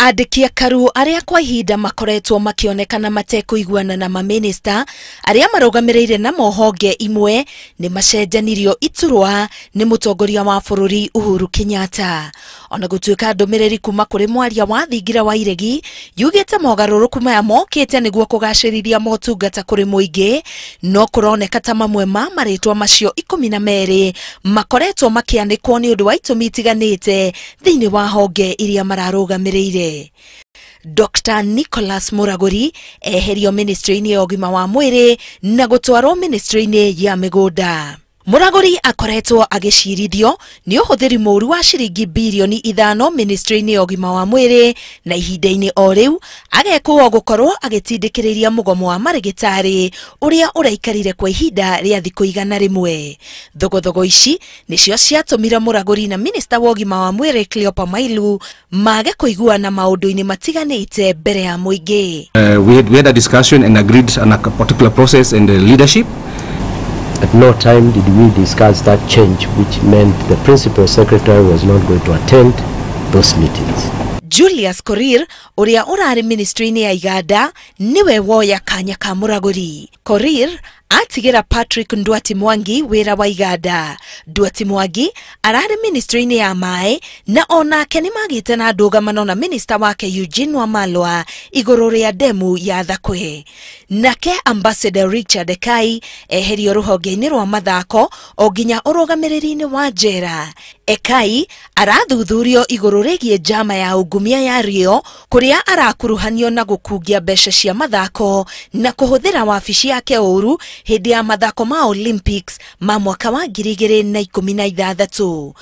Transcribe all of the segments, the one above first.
Andĩki akaru arĩa kwa ihinda makoretwo makĩonekana matekũiguana na mamĩnĩsta arĩa marũgamĩrĩire na mohonge imwe nĩ macenjanirio iturwa nĩ mũtongoria wa bũrũri Uhuru Kenyatta. Ona gũtuĩka ndũmĩrĩri kuma kũrĩ mwaria wa thingira wa iregi yugĩte mogarũrũku maya mokĩte nĩguo kũgacĩrithia motungata kũrĩ mũingĩ, no kũroneka ta mamwe ma marĩtwa macio 12 makoretwo makĩanĩkwo nĩ ũndũ wa itũmi itiganĩte thĩinĩ wa honge iria mararũgamĩrĩire. Dr. Nicholas Muraguri eherio ministry-inĩ ya ũgima wa mwĩrĩ na gũtwarwo ministry-inĩ ya mĩgũnda. Muraguri akoretwo agĩcirithio nĩ ũhũthĩri mũũru wa ciringi birioni 5 ministry-inĩ ya ũgima wa mwĩrĩ, na ihinda-inĩ o rĩu agekwo gũkorwo agĩtindĩkĩrĩria mũgomo wa marĩgĩtarĩ ũrĩa ũraikarire kwa ihinda rĩa thikũ 100. Thogothogo ici nĩcio ciatũmire Muraguri na minista wa ũgima wa mwĩrĩ Cleopa Mailu mage kũiguana maũndũ-inĩ matiganĩte mbere ya mũingĩ. We had a discussion and agreed on a particular process and the leadership. At no time did we discuss that change, which meant the principal secretary was not going to attend those meetings. Julius Korir, ũrĩa ũrarĩ ministry-inĩ ya iganda, nĩwe woya kanya ka Muraguri. Korir atigĩra Patrick Ndwati Mwangi wĩra wa iganda. Ndwati Mwangi ararĩ ministry-inĩ ya maĩ na onake nĩmagĩte na ndũgamano na minister wake Eugene Wamalwa igũrũ rĩa demu ya Thakwe. Nake Ambassador Richard Ekai eherio rũhonge-inĩ rwa mathako o nginya ũrũgamĩrĩri-inĩ wa njera. Ekai arathuthurio igũrũ rĩgiĩ njama ya ungumia ya Rio kũrĩa arakuruhanio na gũkungia mbeca cia mathako na kũhũthĩra wabici yake ũru hĩndĩ ya mathako ma Olympics ma mwaka wa 2016.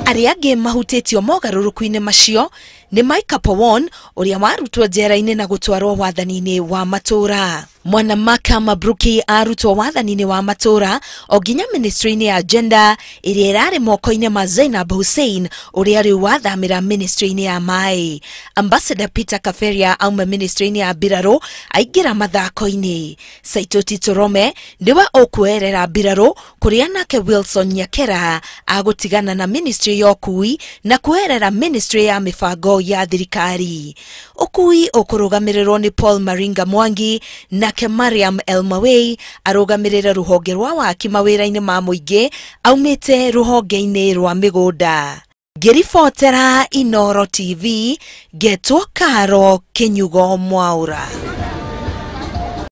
Arĩa angĩ mahutĩtio mogarũrũku-inĩ macio nĩ Micah Powon ũrĩa warutwo njera-inĩ na gũtwarwo wathani-inĩ wa matũra. Mwanamaka Mabruki arutwo wathani-inĩ wa matũra o nginya ministry-inĩ ya gender ĩrĩa ĩrarĩ moko-inĩ ma Zainab Hussein ũrĩa rĩu wathamĩra ministry-inĩ ya maĩ. Ambassador Peter Kaferia auma ministry-inĩ ya mbirarũ aingĩra mathako-inĩ. Saitoti Torome nĩwe ũkuoerera mbirarũ kũrĩa nake Wilson Nyakera agũtigana na ministry ya ũkui na kuoerera ministry ya mĩbango ya thirikari. Ũkui ũkũrũgamĩrĩrwo nĩ Paul Maringa Mwangi, nake Mariam Elmawei arũgamĩrĩre rũhonge rwa waki mawĩra-inĩ ma mũingĩ aumĩte rũhonge-inĩ rwa mĩgũnda. Ngĩribotera Inooro TV, ngetwo Karo Kinyugo Mwaura.